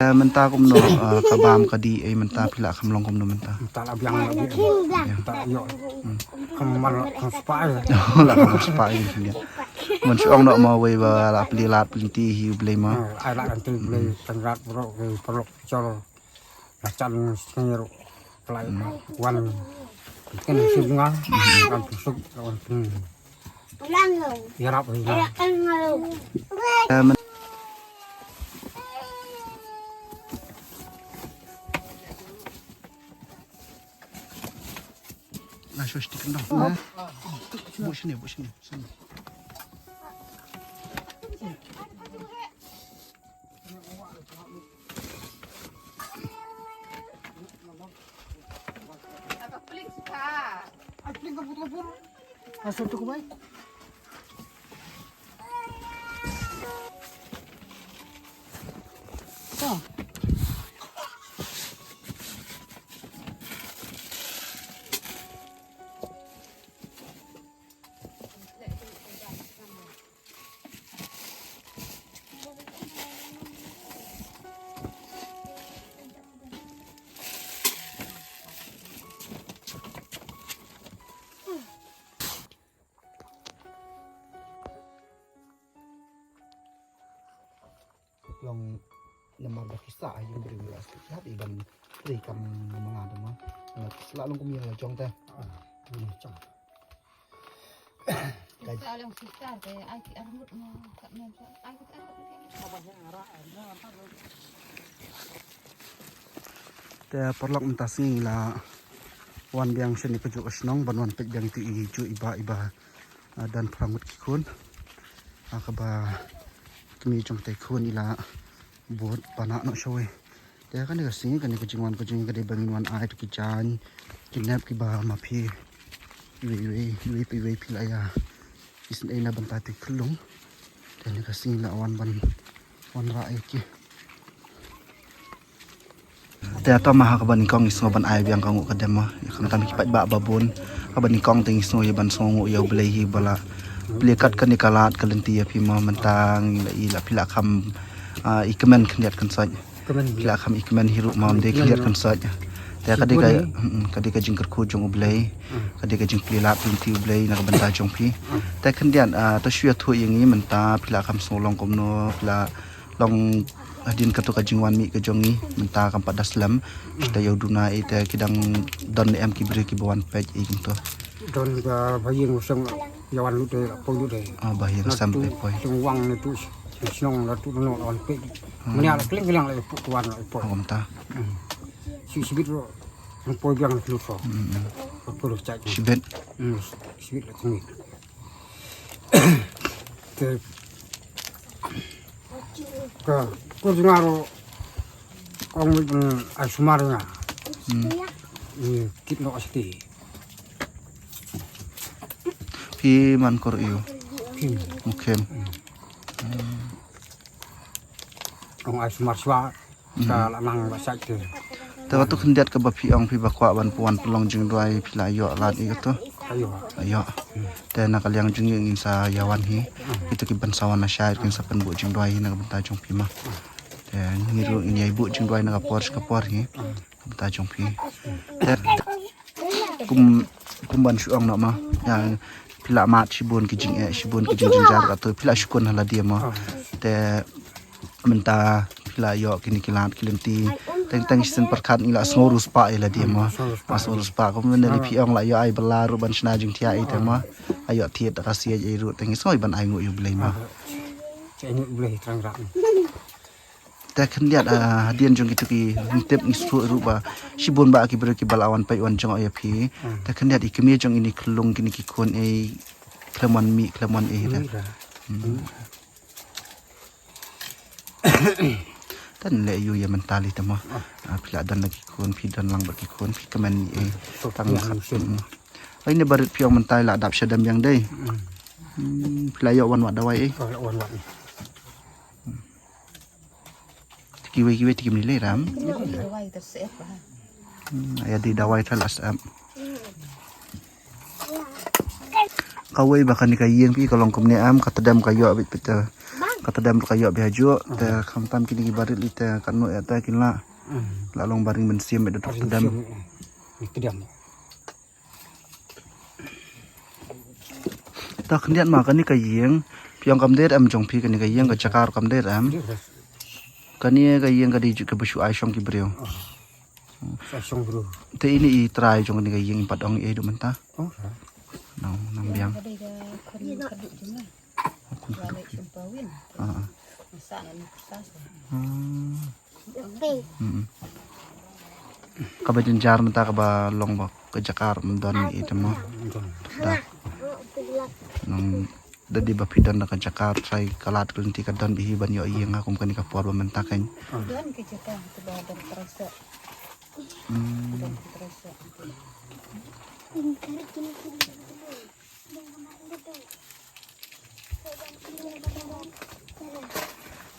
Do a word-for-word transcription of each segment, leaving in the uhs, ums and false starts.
Eh, mynta kumno, eh, ka bam ka dih, eh, mynta phi la kham long kumno mynta? Mynta la biang la biang. Mynta la ïoh. Kham man la kham spah ïa. La kham spah ïa khyndiat. Mon shu ong noh ma wei ba la plie lad plie lynti hi U Blei ma. Ai lad lynti U Blei tang rat bro ke paralok jor. La chan sngi ruh. Plai wan. Ken shu nga. Kan suk wan. Yarap ri. Na shu stik ndong. Bu sini, bu sini. Long namar ba ki sah ha ïing briew la sah i ban trei kam mala dama. Namar ki sah long kum ïa la jong te. Ka long sister te ai ki armut ma kat men ai ki armut. Te paralok mynta sngi la wan biang shane ka juh ka shnong ban wan peit biang ïa i juh i ba i ba. Ah, don phra ngut ki khun. Ah, kaba kmie jong te khun i la bud pana noh shawei. Te kane ka sngi kane ka jingwan ka jingwan ka dei ba ngin wan ai to ki jaiñ ki nep kiba ma phi. Iwei iwei iwei pa iwei phi la ïa isynei na bynta te khyllung. Te kane ka sngi la wan ban wanrah ïa ki. Te hato ma ha kaba nyngkong ngi sngew ban ai biang ka nguh ka dem ma. Ïa khamtam ki paidbah ba bun. Kaba nyngkong te ngi sngew ïa ban sngewnguh ïa U Blei hi ba la plie kat kane ka lad ka lynti ïa phi ma mynta ngi la i la phi la kham, ah, i kmen khyndiat kynsoit. Phi la kham i kmen hi ruh ma ym dei khyndiat kynsoit. Te ka dei ka, mm, ka dei ka jingkyrkhu jong U Blei. Ka dei ka jingplie lad lynti U Blei na ka bynta jong phi. Te khyndiat, ah, to shu ïathuh ïa ngi mynta phi la kham sngew long kumno phi la long hadien kato ka jingwan mih ka jong ngi mynta kam pat da slem. Kita ïa u duna ite ki dang don ne em ki briew kiba wan peit ïa kumto? Don ka ba ïing u seng ïa wan lut de la poi lut de. Ah, ba ïing sem poi poi. Seng wang ne tu shnong la tu no la wan peit. Mania la kling kling la pu wan la poi. Kumta. Si sibit ro. Poi biang la lut so. Poi lut chai. Sibit. Sibit la kling. Te ka ko jngar ong ai sumar nga. Ni kit no asti. Phi man kor ïa u. Phi. Mukhem. Ong ai sumar swa. Ka la nang ba sait te. Te kato khyndiat kaba phi ong phi ba kwah ban pynwan pynlong jingduwai phi la ïoh lad ïa kato? Ïoh. Ïoh. Te na ka liang jong ngi ngin sa ïa wan hi. Kito ki ban sa wan na shai kin sa pynbuh jingduwai hi na ka bynta jong phi ma. Te ngi ruh ngin ïa buh jingduwai na ka por sha ka por hi. Ka bynta jong phi. Te kum kum ban shu ong noh ma. Ïa phi la mad shibun ki jingeh shibun ki jingjynjar kato phi la shukun ha lade ma. Te mynta phi la ïoh kine ki lad ki lynti. Teng teng shisien pyrkhat ngi la sngew riewspah ïa lade ma. Ma sngew riewspah kum mynne lei phi ong la ïoh ai bylla ruh ban shna jingthiah ïa te ma. Ïoh thied da ka siej ïa ruh te ngi sngew ban ai nguh ïa U Blei ma. Te khyndiat, ah, hadien jong kito ki tip ngi sngewthuh ruh ba shibun ba ki briew kiba la wan peit wan jngoh ïa phi. Te khyndiat i kmie jong ine khlung kine ki khun ei khlem wan mih khlem wan ei te. Tan leh ïu ïa mynta lei te mo. Ah, phi la don la ki khun phi don lang bad ki khun phi kmen mih ei. Tang khat. Ai ne barit phi ong mynta la dap sha dem biang dei. Phi la ïoh wan wad dawai ei. Kiwei kiwei te kim lei ram. Dawai te sep ha. Aya di dawai te la sep. Kawei ba kane ka ïing phi ka long kumne am ka tdem ka ïoh bit pita. Ka tdem ruh ka ïoh bha hajuh, te khamtam kine ki barit lei te katno ïa te kin lah. Hmm. Lah long baring mynsiem ïa da tuk tdem. Ring mynsiem, eh. Ni tdem. Ta khyndiat ma kane ka ïing, phi ong kam dei em jong phi kane ka ïing ka jaka ruh kam dei em. Dei, dei. Kane ka ïing ka dei ju kaba shu ai shong ki briew. Oh. Sa shong briew. Te ine i trai jong kane ka ïing pat ong ei du mynta. Oh, sa. Nang, nang biang. Ka dei ka khun ka duh jong nga. Khun ka duh. Ka leh shong pawin. Ah, ah. Masa ngan ni kusa sa. Hmm. Hmm. Kaba jynjar mynta kaba long ba ka jaka ruh ym don ïa i te mo. Ym don. Da. Nang da dei ba phi don da ka jaka trai ka lad ka lynti ka don bha hi ban ïoh ïing ha kum kane ka por ba mynta kan. Don ka jaka kaba don terasa. Hmm. Don terasa.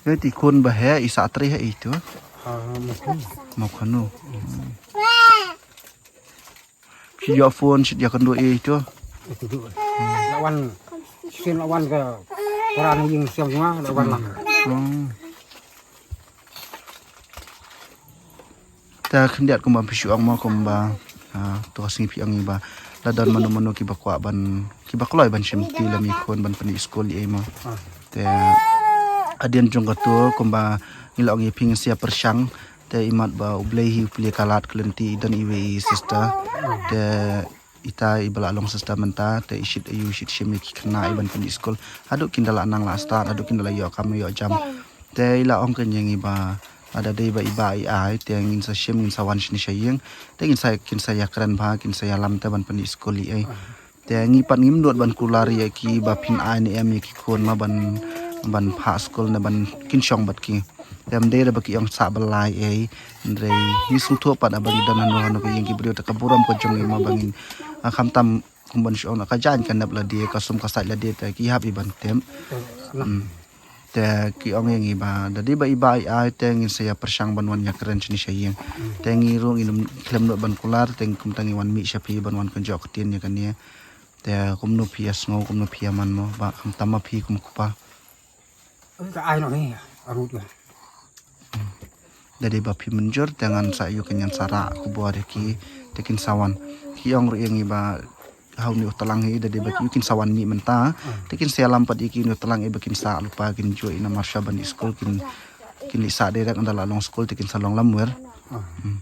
Ïa ti khun ba heh i sah trei ha i tu. Ha, ha, ma khun. Ma khun nu. Shi ïa phone shi ïa kynduh i tu. Itu tu. Lawan. Sien lawan ka. Orang yang siang semua lawan lang. Hmm. Te khyndiat kumba phi shu ong mo kumba, ah, to ka sngi phi ong i ba la don mano mano kiba kwah ban, kiba kloi ban shim ti lem i khun ban pyni skul i ei mo. Ah. Te hadien jong kato kumba ngi la ong i phi ngin sa ïa pyrshang te i mat ba U Blei hi u plie ka lad ka lynti i don iwei i sister. Te ita iba la long sister mynta te i shit ayu shit shim ïa ki khynnah i ban pyni skul. Haduh kin da la nang la start, haduh kin da la ïoh kam ïoh jam. Te i la ong kane ïa ngi ba lada dei ba i bah i ai te ngin sa shim, ngin sa wan shane sha ïing. Te ngin sa, kin sa ïa kren bha, kin sa ïalam te ban pyni skul i ei. Te ngi pat ngim nud ban kular ïa ki ba phin ai ne em ïa ki khun ma ban, ban phah skul ne ban kin shong bad ki. Te ym dei re ba ki ong sah ba lai ei. Hynrei ngi sngewthuh pat ba ngi don hano hano ka ïing ki briew te ka burom ka jong ngi ma ba ngin, ah, khamtam kum ban shu ong na ka jaiñ ka nep lade, ka sum ka sait lade te ki hap i ban tip. Hmm. Te ki ong ïa ngi ba da dei ba i bah i ai te ngin sa ïa pyrshang ban wan ïa kren shane sha ïing. Te ngi ruh ngim khlem nud ban kular te kumta ngi wan mih sha phi ban wan kynjoh ktien ïa kane. Te kumno phi ïa sngew, kumno phi ïa man mo, ba khamtam ma phi kum u kpa. Ka ai noh hi, arut ka. Da dei ba phi mynjur te ngan sa ïoh ka ngan sa rah khubor ïa ki te kin sa wan. Ki ong ruh ïa ngi ba ha une u tlang hi da dei ba ki kin sa wan mih mynta. Te kin sa ïalam pat ïa ki une u tlang i ba kin sah lypa kin juh i namar sha ban i skul kin, kin i sah direct ynda la long skul te kin sa long lamwir. Hmm.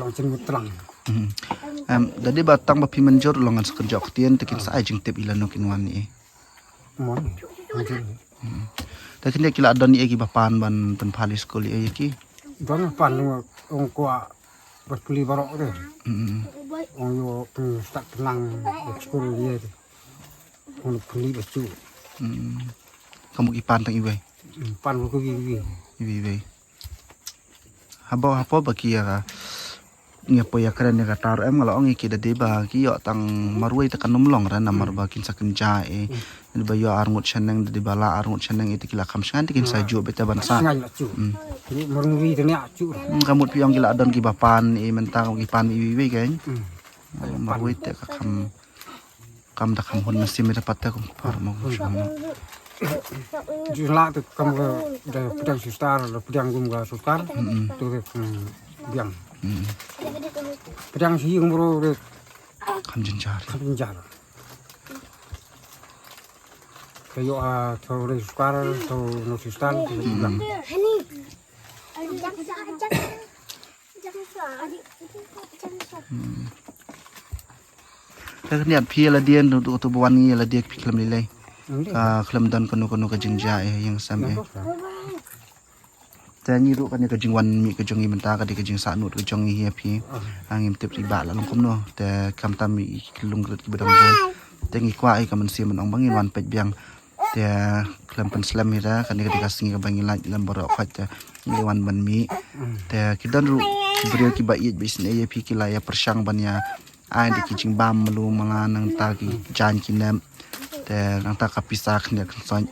Long jingmut tlang. Hmm. Em, da dei ba tang ba phi mynjur long ngan sa kynjoh ktien te kin sa ai jingtip i lano kin wan i. Mon. Mynjur. Hmm. Te kine ki la don i ki ba pan ban pynphah i skul i ki. Don pan ong kwah ba pli baroh de. Hmm. Ong ïoh pynstad pynlang skul i. Ong pli ba chu. Hmm. Ka mut i pan tang iwei. Hmm, pan ba ku iwei. Iwei iwei. Haba hapoh ba ki ïa, ngi hapoh ïa kren ïa kata ruh em nga la ong ïa ki da dei ba ki ïoh tang marwei te kan ym long re namar ba kin sa kynja e. Da dei ba ïoh arngut shaneng da dei ba la arngut shaneng e te ki la kham shngain te kin sa juh beit te ban sa. Shngain la juh. Hmm. Ni marwei te ne juh. Hmm, ka mut phi ong ki la don ki ba pan e mynta ki pan iwei iwei kan. Hmm. Marwei te ka kham Kam da kham hun mynsiem ïa da pat te kum kpa mo kum shwa mo. Ju la te kam ka da pdiang sister, da pdiang kum ka sister. Mm-mm. Tu de kum biang. Mm-mm. Pdiang shi kum bro de. Kham jynjar. Kham jynjar. Ka ïoh a tho re sister, tho no sister, tu de biang. Hmm. Ka khyndiat phi ïa lade, tu, tu, tu ba wan ngi ïa lade phi khlem lei lei. Ka khlem don kano kano ka jingjia eh, ïeng sem eh. Te ngi ruh kane ka jingwan mih ka jong ngi mynta ka dei ka jingsahnud ka jong ngi hi ïa phi. Ah, ngim tip ri ba la long kumno. Te khamtam i ki lung kret ki ba dang bun. Te ngi kwah ïa ka mynsiem ban ong ba ngin wan peit biang. Te khlem pynslem hi ra, kane ka dei ka sngi kaba ngi lait lem baroh khoit te ngi wan ban mih. Te ki don ruh ki briew kiba ïeit ba isynei ïa phi ki la ïa pyrshang ban ïa ai da ki jingbam malu mala nangta ki jaiñ ki nep. Te nangta ka pisa khyndiat khynsoit.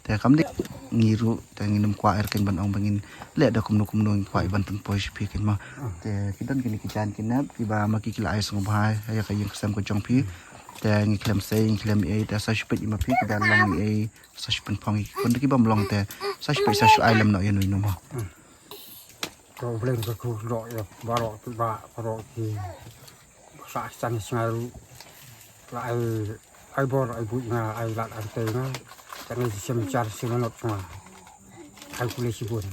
Te kam dei ngi ruh te ngin ym kwah er keiñ ban ong ba ngin leh da kumno kumno, ngi kwah ban pynpoi sha phi keiñ ma. Te ki don kine ki jaiñ ki nep kiba ma ki ki la ai sngewbha ïa ka ïing ka sem ka jong phi. Te ngi khlem sei, ngi khlem ei, te sa shu peit i ma phi ki ba long ei, sa shu pynphong i ki khun da ki bym long te sa shu peit, sa shu ai lem noh ïa no ïa no mo. To blen ka ku lo ïa baro ki ba baro ki sa san sngaru. La ai ai bor ai bu nga ai lat ai te nga. Kan ni sim char sim not nga. Ai kule sibun.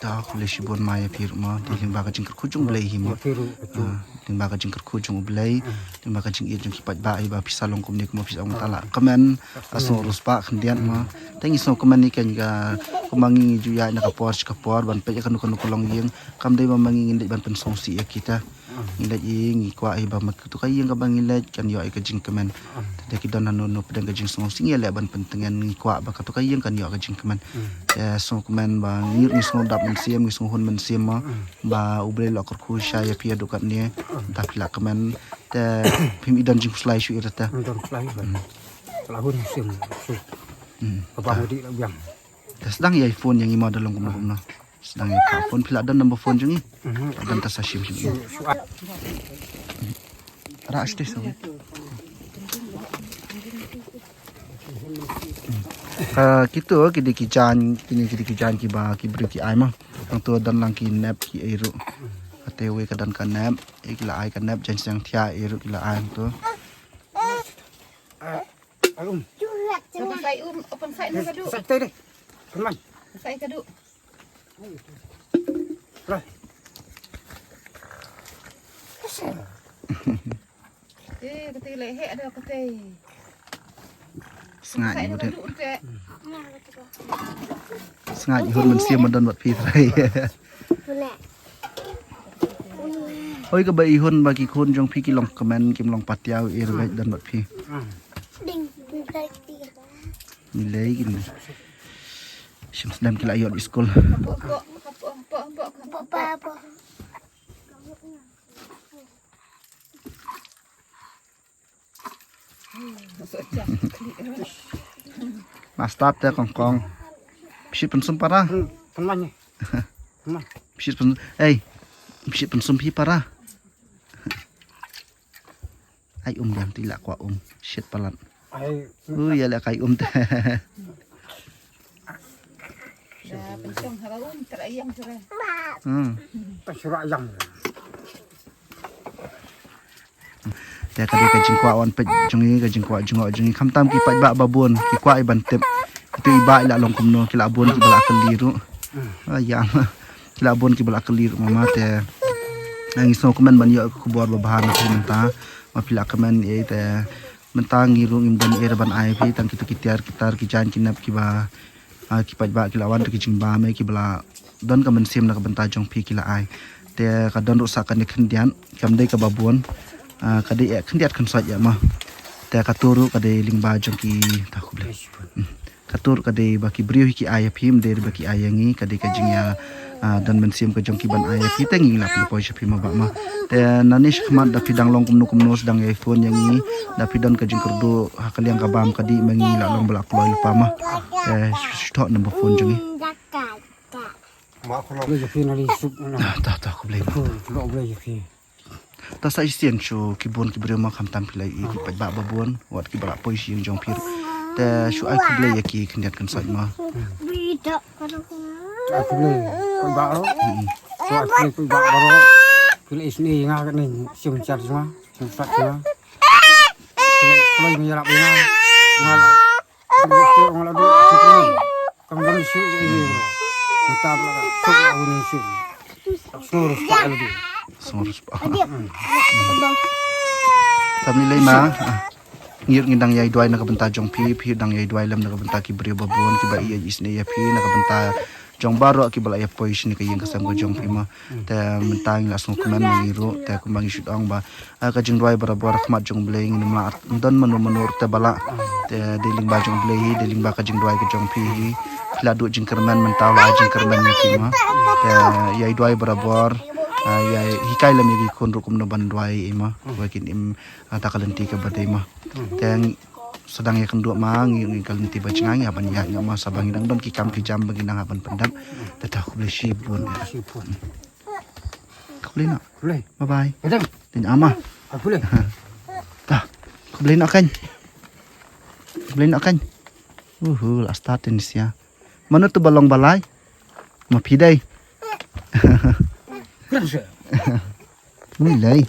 Ta kule sibun ma ïa phi ruh mo, te lyngba ka jingkyrkhu jong U Blei hi mo. Ïa phi ruh, ïa phi ruh. Ah, lyngba ka jingkyrkhu jong U Blei, lyngba ka jingïeit jong ki paidbah hi ba phi sa long kumne kumba phi sa ong ta la kmen, ah, sngewrus pa khyndiat mo. Te ngi sngewkmen ïa kane ka, kumba ngi ju ïaid na ka por sha ka por ban peit ïa kano kano ka longïing, kam dei ba ma ngi ngin leit ban pynsngewsih ïa kita. Ngi leit i ngi kwah i ba ma katu ka ïing kaba ngi leit kan ïoh ïa ka jingkmen. Te da ki don hano hano pdeng ka jingsngewsih ngi ïaleh ban pyntngen, ngi kwah ba katu ka ïing kan ïoh ka jingkmen. Te sngewkmen ba ngi ruh ngi sngewdap mynsiem, ngi sngewhun mynsiem mo ba U Blei la kyrkhu sha ïa phi haduh katne. Ta phi la kmen te phim i don jingkhuslai shuh ïa ta. Don khuslai ba la hun mynsiem shuh. Kaba ngudi la biang. Te sdang ïa i phone ïa ngi mo da long kumno kumno. Sdang ïa ka phone, phi la don number phone jong ngi. Mhm. Phi la don ta sa shim shim. Shu, shu, ah. Ra shuh te sa. Ka kito ki dei ki jaiñ, kine ki dei ki jaiñ kiba ki briew ki ai mo. Hangto don lang ki nep ki ei ruh. Kata wei ka don ka nep, ei ki la ai ka nep, jaiñ seng thia ei ruh ki la ai hangto. Ah, ah, um. Open side um, open side na kadu. Side te deh. Teman. Side kadu. Lah. Eh, kata leh heh dah kata. Sngaid i hud. Sngaid i hud mynsiem ma don bad phi trai. Hoi kaba i hun ba ki khun jong phi ki long kmen kim long patiaw i rebek don bad phi. Ding, ding, ding. Ni lei kin. Shim snem ki la ïoh i skul. Master te kong kong. Phi pynsum para. Hmm, teman ni. Teman. Phi pynsum, ei. Phi pynsum phi para. Ai um biang ti la kwah um. Shit palat. Ai. Ui, ïa la kai um te. Ya, pynshong haba um, tera ïang tera. Hmm. Tera ïang. Te ka dei ka jingkwah wan peit jong ngi, ka jingkwah jingkwah jong ngi. Khamtam ki paidbah babun ki kwah i ban tip. Itu i bah i la long kumno, ki la bun ki ba la kylli ruh. Ah, ïa ma. Ki la bun ki ba la kylli ruh mama te. Ngi sngewkmen ban ïoh ka khubor ba bha na phi mynta. Ma phi la kmen ei te. Mynta ngi ruh ngim don ei ban ai phi tang kito ki tiar ki tar ki jaiñ ki nep kiba, ah, ki paidbah ki la wan da ki jingbam ei kiba la don ka mynsiem na ka bynta jong phi ki la ai. Te ka don ruh sa kane khyndiat kam dei kaba bun, ah, ka dei eh khyndiat khynsoit ïa ma. Te kato ruh ka dei lyngba jong ki ta khublei. Hmm. Kato ruh ka dei ba ki briew hi ki ai ïa phi, ym dei ba ki ai ïa ngi, ka dei ka jingïa, ah, don mynsiem ka jong ki ban ai ïa phi, te ngi la pynpoi sha phi ma bah ma. Te nangne shakhmat da phi dang long kumno kumno sdang ïa phone ïa ngi, da phi don ka jingkyrduh ha ka liang ka bam ka dei ma ngi la long ba la kloi lypa ma. Te shu, shu thoh number phone jong ngi. Ah, ta, ta, khublei ma. Ta sa shisien shu ki bun ki briew ma khamtam phi la i ki paidbah babun wat kiba la poi sha ïing jong phi. Te shu ai khublei ïa ki khyndiat khynsoit ma. Ai khublei paidbah ro. Shu ai khublei paidbah ro. Phi la isynei ïa nga kane sim char jong nga, sim sat jong nga. Phi la kloi ïa nga, ïarap ïa nga. Nga la Sngewrus pa. Tam ni lei ma. Ah. Ngi ruh ngi dang ïai duwai na ka bynta jong phi, phi dang ïai duwai lem na ka bynta ki briew babun kiba ïeit isynei ïa phi na ka bynta jong baroh kiba la ïa poi shane ka ïing ka sem ka jong phi ma. Te mynta ngi la sngewkmen ma ngi ruh, te kumba ngi shu ong ba Ah, ka jingduwai barabor ha khmat jong U Blei, ngin ym lah don mano mano ruh te ba lah. Te dei lyngba jong U Blei hi, dei lyngba ka jingduwai ka jong phi hi. Phi la duh jingkyrmen mynta u la ai jingkyrmen ïa phi ma. Te ïai duwai barabor, ah, ïai hikai lem ïa ki khun ruh kumno ban duwai i ma. Wa kin im, ah, ta ka lynti kaba dei ma. Te sdang ïa kynduh ma ngi, ngi ka lynti ba jngai ïa ban ïaid nga ma sa ba ngi dang don ki kam ki jam ba ngi dang hap ban pyndep. Te ta khublei shibun. Khublei noh. Khublei. Bye bye. Bye. Dei ama. Ah, khublei. Khublei noh kan. Khublei noh kan. Uhu, la start Indonesia. Mano tu ba long balai? Ma phi dei. Ui lei.